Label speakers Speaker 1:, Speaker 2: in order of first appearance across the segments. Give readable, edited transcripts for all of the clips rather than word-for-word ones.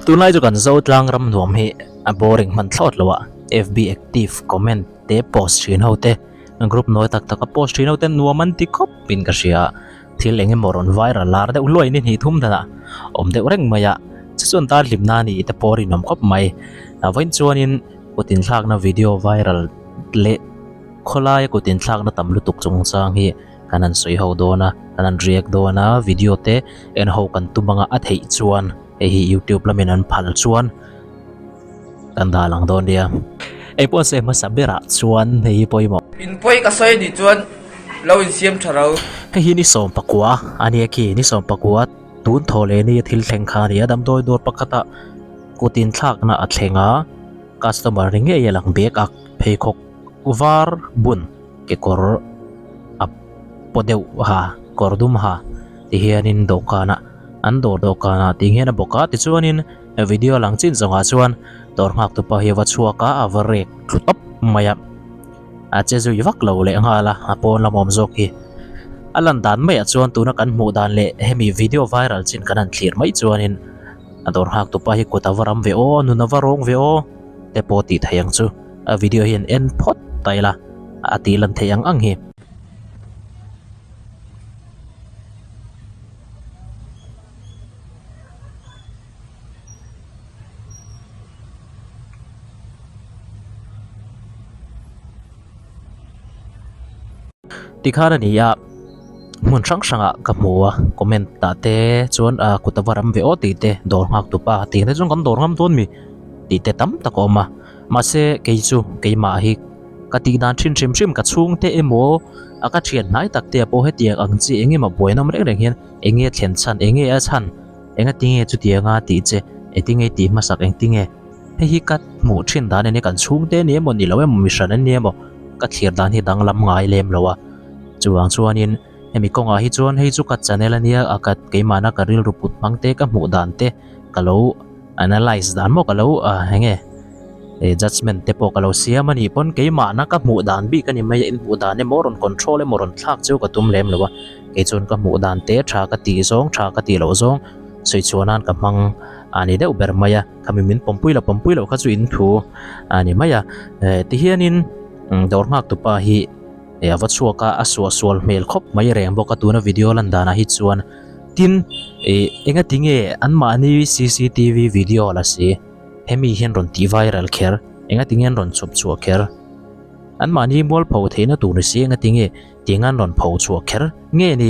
Speaker 1: Tunlai chu kan zo tlang ram nuam hi a boring hman thlawt lo a, FB active comment te post thin ho te, group nawi tak tak a post thin ho te nuam an ti khawp in ka hria a, thil eng emaw rawn viral lar deuh hluai ni hnih thum danah awm deuh reng mai a, chu chuan tan hlimna a ni te pawh a rinawm khawp mai. Vawiin chuanin kut inthlakna video viral leh khawlaia kut inthlakna tam lutuk chungchang hi kan han sawi ho dawn a, kan han react dawn a, video te en ho kan tum anga a theih chuan hei hi youtube lamin an phal chuan kan dah lang dawn nia. Engpawh se hmasa berah chuan hei hi pawimawh.
Speaker 2: Inpawi ka sawi anih chuan lo insiam tha ro.
Speaker 1: Hei hi ni 19 a nia khi, ni 19 tun thaw leh ni a thil thleng kha a ni a, damdawi dawr pakhata kut inthlakna a thleng a, customer ni ngei a lang bag a pheikhawk var bun. Kekawr a paw deuh ha kawr dum ha ti hianin dawhkanah an dawr dawhkanah tih hian a bawk a tichuanin video lang chin zawngah chuan dawr nghak tupa hi a va chhuak a a va rek tlu tawp mai a a che zui vak lo leh nghal a a pawn lam awm zawk hi a lan dan maiah chuan tuna kan hmuh dan leh hemi video viral chin kan han thlir mai chuanin a dawr nghak tupa hi kut a va ram ve aw nun a va rawng ve aw te pawh tih theih ang chu. A video hian en phawt ta ila a tih lan theih ang ang hi. Tikhan a ni a hmun hrang hrangah ka hmu a comment ah te chuan ah kut a va ram ve aw tih te dawr nghak tupa tih te chuan kan dawr ngam dawn mi tih te tam tak a awm a. Mahse kei chu keimah hi ka tih dan thin hrim hrim ka chhungte emaw a ka thian hnai tak te pawh hetiang ang chi eng emaw buai nawm reng reng hian eng nge thlen chhan eng nge a chhan eng a tinge chutianga tih che engtinge tih hmasak engtinge hei hi ka hmuh thin dan ania kan chhungte ni emaw ni lo emaw mi hran an ni emaw ka thlir dan hi danglam ngai lem lo a chuvang chuanin hemi kawngah hi chuan hei chu ka channel ania a ka keimahna ka rilru put hmang te ka hmuh dan te ka lo Analyse dan maw ka lo ah eng nge eh judgement te pawh ka lo siam a nih pawn keimahna ka hmuh dan bik a ni mai a in hmuh dan emaw rawn control emaw rawn thlak chu ka tum lem lo a kei chuan ka hmuh dan te tha ka tih zawng tha ka tih loh zawng sawi chhuah nan ka hmang a ni deuh ber mai a khami min pawmpui lo pawmpui loh kha chu in thu a ni mai a eh tihianin dawr nghak tupa hi eh a va chhuak a a suahsual hmel khawp mai reng bawk a tuna video lan danah hi chuan. Tin, ih engati nge anmahni cctv video la si, hemi hian rawn tih viral kher, engati nge an rawn chhawp chhuah kher? Anmahni mualpho theihna tur ni si engati nge tiang an rawn pho chhuah kher nge ni?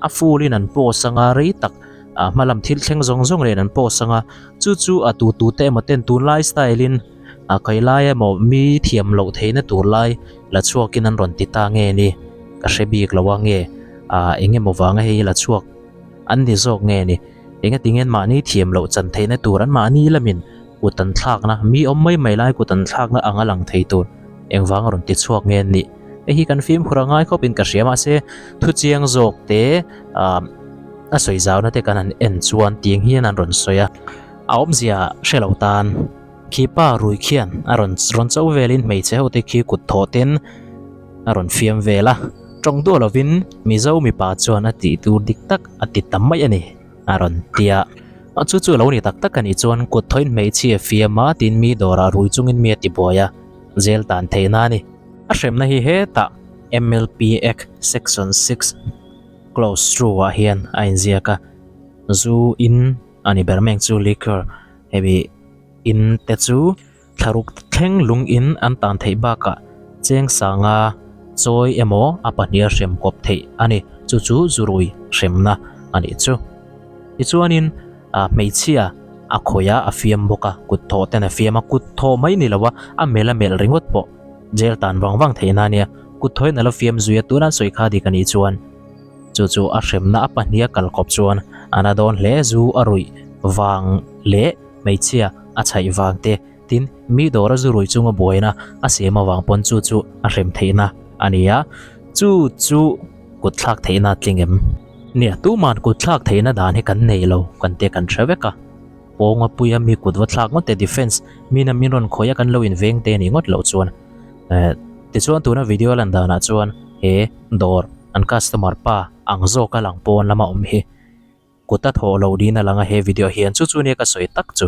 Speaker 1: A full in an post anga rei tak ah hmalam thil thleng zawng zawng nen an post anga chu chu a tu tu te emaw ten tunlai style in a kailai emaw mi thiam loh theihna tur lai la chhuak in an rawn ti ta nge ni? Ka hre bik lo a nge. Ah eng emaw vanga hei la chhuak an ni zawk nge ni? Engati nge mahni thiam loh chan theihna tur an mahni lamin kut an thlakna, mi awm mai mai lai kut an thlakna anga lang thei tur engvanga rawn ti chhuak nge an nih? Hei hi kan fimkhur a ngai khawpin ka hria mahse thu chiang zawk te ah a sawi zauna te kan han en chuan tiang hian an rawn sawi a, a awmzia hre lo tan khi pa rui khian a rawn rawn cho velin hmeichhe ho te khi kut thawh ten A rawn fiam vel a, tawng duah lovin Mizo mipa chuan a tih tur dik tak a ti ta mai a ni, a rawn ti a. Chu chu a lo ni tak tak a nih chuan kut thawiin hmeichhia fiam a tiin mi dawrah rui chungin mi a ti buai a, jail tan theihna a ni. A hremna hi hetah MLP Act Section 6 Clause 2 ah hian a inziak a, zu in a ni ber mai ang chu liquor hemi in te chu. Thlaruk thleng lung in an tan theih bakah cheng sanga chawi emaw a pahniha hrem kawp theih a ni. Chu chu zurui hremna a nih chu. Tichuanin ah hmeichhia a khawih a, a fiam bawk a, kut thawh ten a fiam a, kut thawh mai ni lo a, a melh a melh ringawt pawh jail tan vang vang theihna a nia. Kut thawhin a lo fiam zui a, tuna an sawi kha dik a nih chuan chu chu a hremna a pahniha kal kawp chuan a na dawn hle. Zu a ruih vang leh hmeichhia a chhaih vang te, tin mi dawra zu rui chunga buaina a siam avang pawn chu chu a hrem theihna a ni a, chu chu kut thlak theihna a tling em? Nia, tuman kut thlak theihna dan hi kan nei lo, kan te kan hre vek a, pawnga puia mi kut va thlak ngawt te defence mina min rawn khawih a kan lo inveng te ni ngawt loh chuan eh tichuan tuna video lan danah chuan he dawr an customer pa ang zawka lang pawn lama awm hi. Kut a thawh lo niin a lang a he video hian chu chu nia ka sawi tak chu.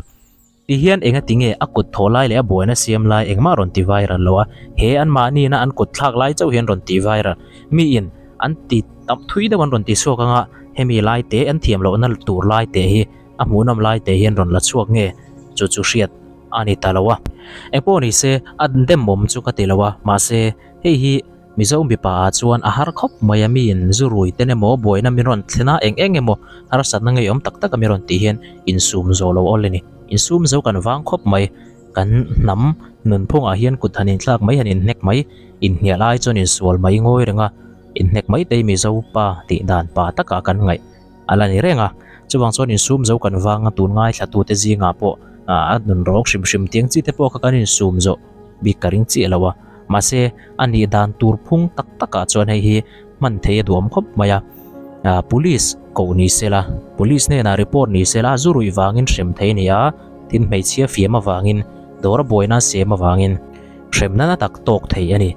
Speaker 1: Ti hian engati nge a kut thawh lai leh a buaina siam lai engmah rawn ti viral lo a, he anmahni ina an kut thlak lai chauh hian rawn ti viral. Mi in an ti tam thui deuh an rawn ti chhuak anga hemi lai te an thiam lohna tur lai te hi a hmuhnawm lai te hian rawn la chhuak nge chu chu hriat a ni ta lo a. Engpawh ni se a demawm chu ka ti lo a, mahse hei hi Mizo mipa ah chuan a har khawp mai a, mi in zu rui ten emaw buaina min rawn thlen a, eng eng emaw harsatna ngeiawm tak tak a min rawn tih hian insum zawh lo awl a ni. Insum zo kan vang khawp mai, kan hnam nunphung ah hian kut han inthlak mai han inhnek mai, inhnial ai chuan insual mai ngawi reng a, inhnek mai te hi Mizo pa tih dan pa takah kan ngaih a la ni reng a. Chuvang chuan insum zo kan vang a, tun ngaithla tute zingah pawh a nun rawng hrim hrim tiang chi te pawh kha kan insum zawh bik ka ring chiah lo a. Mahse, a nih dan tur phung tak takah chuan hei hi hman thei a duhawm khawp mai a. Police koh ni se la, police hnenah report ni se la, zu ruih vangin hrem thei a ni a, tin hmeichhia fiam avangin, dawra buaina siam avangin hremna na tak tawk thei a ni.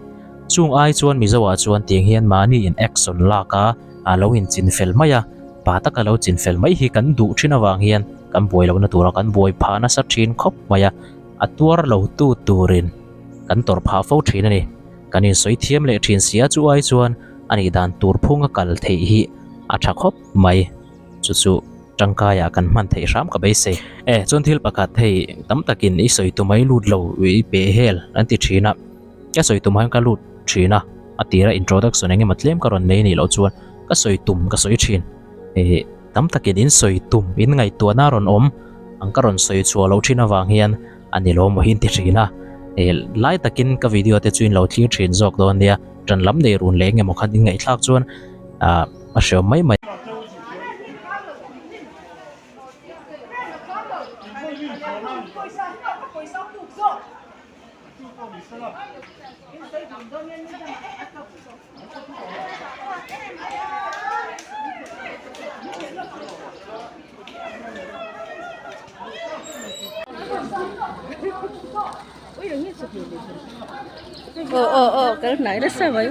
Speaker 1: Chung ai chuan Mizoah chuan tiang hian mahni in action lak a, a lo inchin fel mai a, pa taka lo chin fel mai hi kan duh thin avang hian kan buai lohna tura kan buai phah nasa thin khawp mai a, a tuar lo tu turin. Kan tawrh phah fo thin a ni. Kan insawi thiam leh thin si a chu ai chuan a nih dan tur phung a kal theih hi a tha khawp mai. Chu chu tangkaiah kan hman theih hram ka beisei. E, chuan thil pakhat hei tam takin i sawi tumai lut lo i pe hel an ti thin a. Ka sawi tum hian ka lut thin a, a tira introduction eng emaw tlem ka rawn nei nih loh chuan ka sawi tum ka sawi thin. E, tam takin in sawi tum in ngaihtuahna a rawn awm ang ka rawn sawi chhuah loh thin avang hian A ni lo maw hi ti thin a, eh lai takin ka video te chu in lo thlir thin zawk dawn nia, tan lam nei run leh engemaw khan in ngaihthlak chuan ah a hreawm mai mai.
Speaker 3: Aw aw aw kal hnai nasa mai.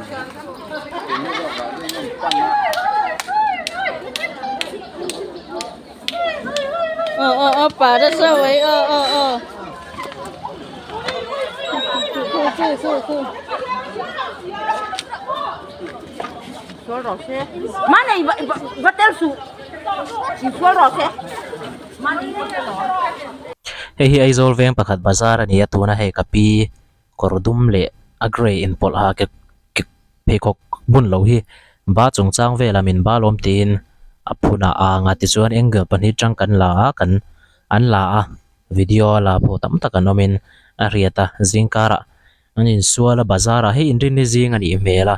Speaker 3: Aw aw aw pa nasa mai aw aw aw. Khu khu khu khu.
Speaker 1: Hei hi Aizawl veng pakhat bazar a ni a tuna hei ka pi kawr dum leh a grey inpawlh ha ke ke pheikhawk bun lo hi ba chungchang velah min bal awm tiin a phun a ang a tichuan angle pahnih tang kan la a kan an la a video a la pawh tam tak an awmin a hriat a zingkarah an insual a bazar ah hei inrinni zing a nih hmel a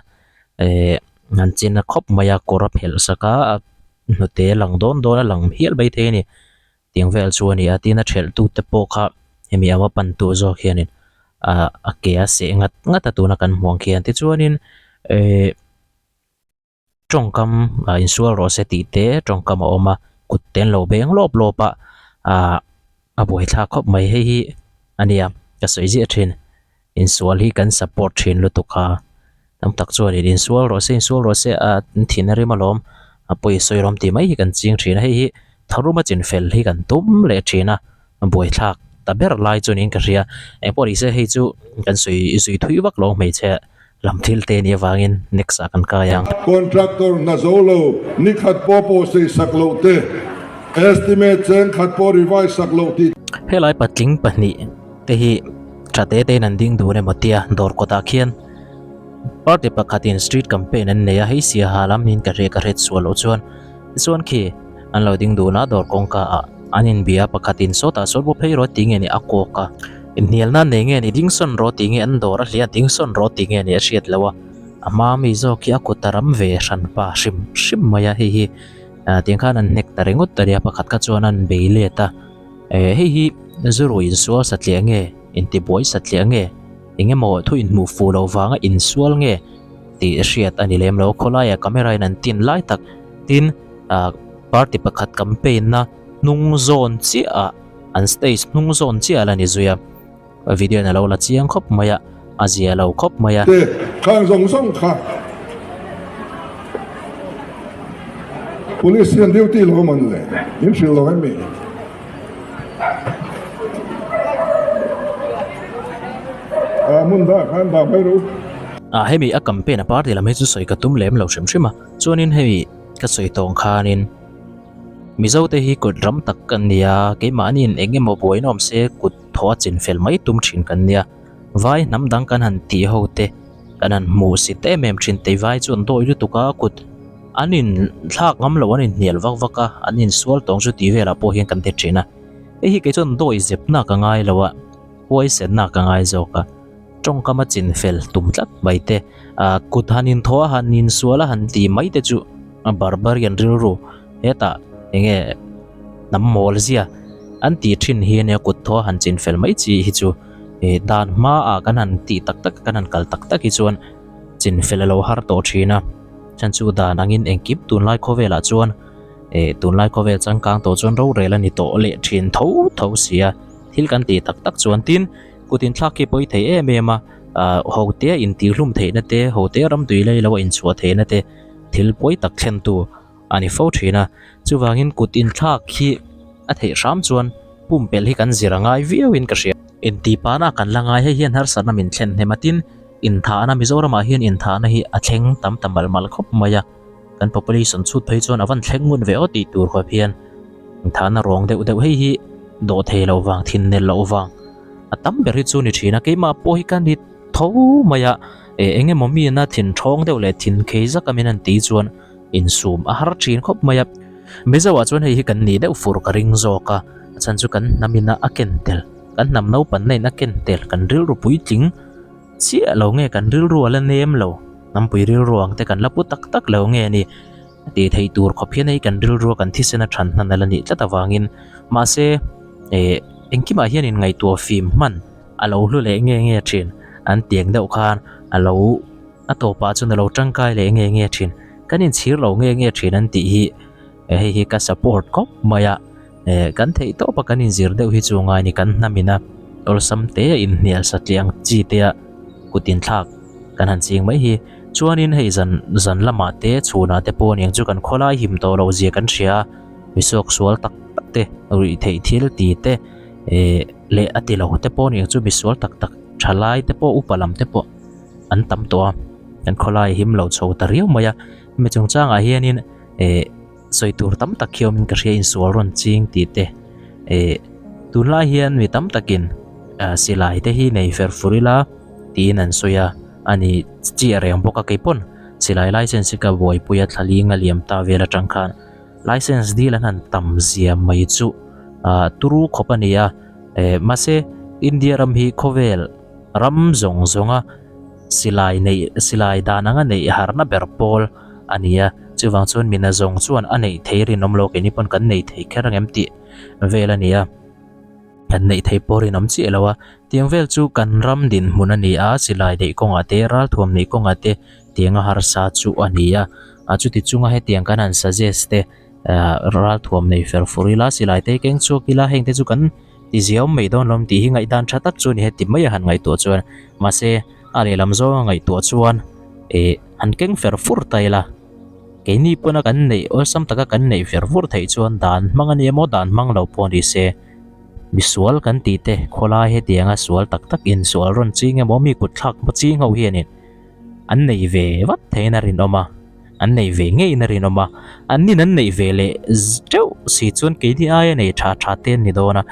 Speaker 1: ehh an chin a khawp mai a kawr a phelh sak a a hnute lang dawn dawn a lang hial mai thei a ni tiang vel chu a ni a tin a thelh tu te pawh kha hemi ava pan tu zawk hianin ah a ke a seh ngat ngat a tuna kan hmuh ang khian tichuanin ehh. Tawngkam ah insual rawh se tih te tawngkam a awm a kut te an lo beng lawp lawp a ah a buaithlak khawp mai hei hi a nia ka sawi ziah thin insual hi kan support thin lutuk a tam tak chuanin insual rawh se insual rawh se ah an thin a rim alawm a pawi sawi rawm tih mai hi kan ching thin a hei hi tharuma chinfel hi kan tum leh thin a. buaithlak ta ber lai chu niin ka hria engpawh ni se hei chu kan sawi zui thui vak lo hmeichhe lam thil te nih avangin next ah kan kai ang.
Speaker 4: Contractor hna zo lo, ni khat pawh pawh sei sak loh te, estimate cheng khat pawh revise sak loh tih.
Speaker 1: Helai patling pahnih te hi tha te tein an ding dun emaw tia dawr kawtah khian party pakhatin street campaign an nei a, hei siaha lam niin ka hria ka hriat sual loh chuan tichuan khi an lo ding dun a dawr kawngka ah an inbia pakhatin sawtah sawn pawh phei rawh tih nge ni a kawk a inhnial nan nei nge ni ding sawn rawh tih nge an dawr a hliah ding sawn rawh tih nge ni a hriat loh a a hma mi zawk hi a kut a ram ve hran pa hrim hrim mai a hei hi ah tiang khan an hnek ta ringawt a nia pakhat kha chuan an bei let a eh hei hi zu insual satliah nge intibuai satliah nge eng emaw thu inhmuh fuh loh vanga insual nge tih hriat a ni lem lo khawlaiah camera in an tin lai tak tin ah party pakhat campaign na hnung zawn chiah ah an stage hnung zawn chiah a la ni zui a video in a lo la chiang khawp mai a a zia lo khawp mai a.
Speaker 4: Te khang zawng zawng kha Police hian duty lo man le in hrilh lo em mi? hmun dangah khan dah mai rawh u.
Speaker 1: Ah hemi a campaign a party lam hi chu sawi ka tum lem lo hrim hrim a, chuanin hemi ka sawi tawng khanin Mizo te hi kut ram tak kan ni a, keimahniin eng emaw buaina awm se kut thaw a chin fel mai tum thin kan nia, vai hnam dang kan han tih ho te kan han hmuh sit em em thin tei vai chu an dawi lutuk a, kut an in thlak ngam lo an inhnial vak vak a, an insual tawng chu tih velah pawh hian kan ti thin a, hei hi kei chuan dawi zepna ka ngai lo a, huaisenna ka ngai zawk a. Tawngkam a chin fel tum tlat mai te, ah kut han inthaw a han insual a han ti mai te chu a barbarian rilru hetah enge hnam mawl zia an tih thin hi ania kut thaw a han chin fel mai chi hi chu ih dan hmaah kan han tih tak tak kan han kal tak tak hi chuan chin fel a lo har tawh thin a, chhan chu dan angin engkim tunlai khawvelah chuan ih tunlai khawvel changkang tawh chuan rorel a ni tawh leh thin tho tho si a, thil kan tih tak tak chuan tin. Kut inthlak khi pawi thei em em a, ah ho te a intihhlum theihna te, ho te ram tui lei lo a inchhuah theihna te thil pawi tak thlen tu a ni fo thin a. Chuvangin kut inthlak hi a theih hram chuan pumpelh hi kan zir a ngai viau in ka hria. Intihpahna kan la ngai, hei hian harsatna min thlen hnem a, tin inthahna Mizoramah hian inthahna hi a thleng tam ta malh malh khawp mai a, kan population chhut phei chuan a van thleng ngun ve aw tih tur khawp hian inthahna rawng deuh deuh hei hi dawh thei loh vang, thin nel loh vang. A tam ber hi chu ni thin a, keimah pawh hi ka ni tho mai a, eh eng emaw mi ina thin thawng deuh leh thin khei zak a min han tih chuan insum a har thin khawp mai a. Mizo ah chuan hei hi kan nih deuh fur ka ring zawk a, a chhan chu kan hnam ina a ken tel, kan hnam naupanna in a ken tel, kan rilru puitling chiah lo nge kan rilru a la nem lo, hnampui rilru ang te kan la pu tak tak lo nge ni tih theih tur khawp hian hei kan rilru a kan thisen a than hnan a la nih tlat avangin mahse eh engkimah hian in ngaihtuah fim hman a lo hlu leh nge nge thin an tiang deuh khan a lo a tawpah chuan a lo tangkai leh nge nge thin kan inchhir lo nge nge thin an tih hi hei hi ka support khawp mai a eh kan theih tawp a kan inzir deuh hi chu ngai ni kan hnam in a awlsam te a inhnial satliah ang chi te a kut inthlak kan han ching mai hi chuanin hei zan zan lamah te chhunah te pawh aniang chu kan khawlai him tawh loh zia kan hria a misuak sual tak tak te ruih theih thil ti te eh leh a ti lo te pawh aniang chu misual tak tak thalai te pawh upa lam te pawh an tam tawh a kan khawlai him lo chho ta riau mai a hemi chungchangah hianin eh. Sawi tur tam tak hi awmin ka hria insual rawn ching tih te eh tunlai hian mi tam takin ah silai te hi nei fer fur ila tiin an sawi a a ni chiah reng bawk a keipawn silai license hi ka buaipui a thla ling a liam ta vel atang khan license dil an han tam zia mai chu ah turu khawp a ni a eh mahse India ram hi khawvel ram zawng zawng a silai neih silai dan anga neih harna ber pawl a ni a, chuvang chuan mina zawng chuan a neih thei rinawm lo keini pawn kan nei thei kher ang em tih vel a ni a, kan neih thei pawh rinawm chiah lo a, tiang vel chu kan ram dinhmun a ni a, silai neih kawngah te ralthuam neih kawngah te tianga harsa chu a ni a, a chuti chunga hetiang kan han suggest te ah ralthuam nei fer fur ila silai te keng chhuak ila heng te chu kan ti ziaawm mai dawn lawm tih hi ngaihdan tha tak chu a ni heti mai a han ngaihtuah chuan mahse a lehlam zawnga ngaihtuah chuan ih han keng fer fur ta ila keini pawna kan neih awlsam taka kan neih fer fur theih chuan dan hmang a ni emaw dan hmang lo pawh ni se misual kan tih te khawlai hetianga sual tak tak insual rawn ching emaw mi kut thlak ching ho hianin an nei ve vat theiin a rinawm a. An nei ve ngeiin a rinawm a, an nin an neih ve leh teuh si chuan keini aia nei tha tha te an ni dawn a,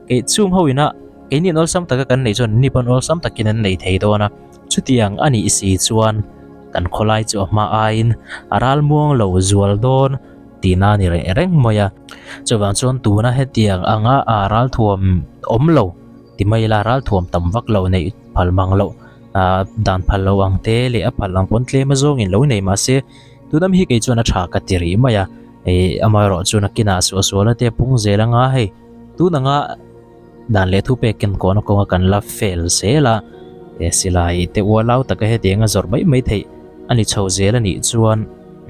Speaker 1: kei chung ho ina keini an awlsam taka kan neih chuan anni pawn awlsam takin an nei thei dawn a, chutiang a nih si chuan kan khawlai chu a hma aiin a ral muang lo zual dawn tihna a ni reng reng mai a, chuvang chuan tuna hetiang anga a ralthuam awm lo ti mai ila ralthuam tam vak lo neih phal mang loh. Ah dan phal lo ang te leh a phal ang pawn tlem a zawngin lo nei mahse tunam hi kei chuan a tha ka ti rih mai a ih amaherawh chu nakinah suah sual a te pung zel anga hei tun anga dan leh thu pek ken kawhna kawnga kan la fel zel a eh silai te ualau taka hetiang a zawrh mai mai theih a ni chho zel a nih chuan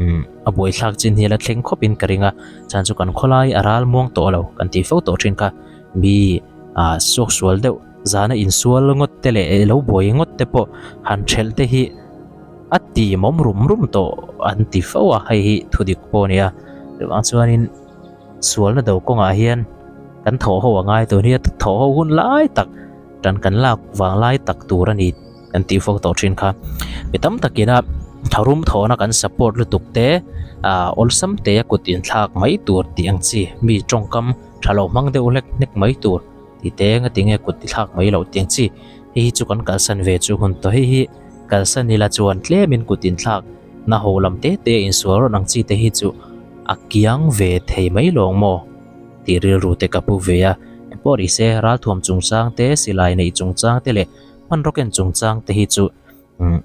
Speaker 1: umm a buaithlak chin hi a la thleng khawp in ka ring a chhan chu kan khawlai a ral muang tawh lo kan tih fo tawh thin kha mi ah suak sual deuh. Zana insual ngawt te leh lo buai ngawt te pawh han thelh te hi a ti mawm rum rum tawh an ti fo a, hei hi thu dik pawh a ni a. Chuvang chuanin sualna do kawngah hian kan thawh ho a ngai tur hi a thawh ho hun lai tak tan kan lak vang lai tak tur a ni. Kan tih fo tawh thin kha. Mi tam takin a tharum thawhna kan support lutuk te ah awlsam te a kut inthlak mai tur tih ang chi mi tawngkam tha lo hmang deuh hlek hnek mai tur tih te nga tinge kut tithlak mai loh tih ang chi hei hi chu kan kalsan ve chu hun tawh hei hi kalsan ila chuan tlemin kut inthlak na ho lam te te a insual rawn ang chi te hi chu a kiang ve thei mai lawng maw tih rilru te ka pu ve a engpawh ni se ralthuam chungchang te silai neih chungchang te leh hmanraw ken chungchang te hi chu umm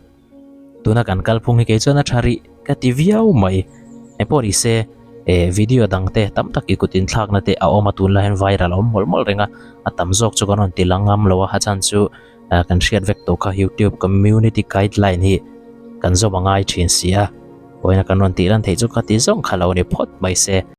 Speaker 1: tuna kan kalphung hi kei chuan a tha rih ka ti viau mai engpawh ni se eh video dang te tam tak i kut inthlakna te a awm a tunlai hian viral a awm mawlh mawlh reng a a tam zawk chu kan rawn ti lang ngam lo a a chhan chu ah kan hriat vek tawh kha youtube community guideline hi kan zawm a ngai thin si a pawina kan rawn tih lan theih chu ka ti zawng kha lo ni phawt mai se.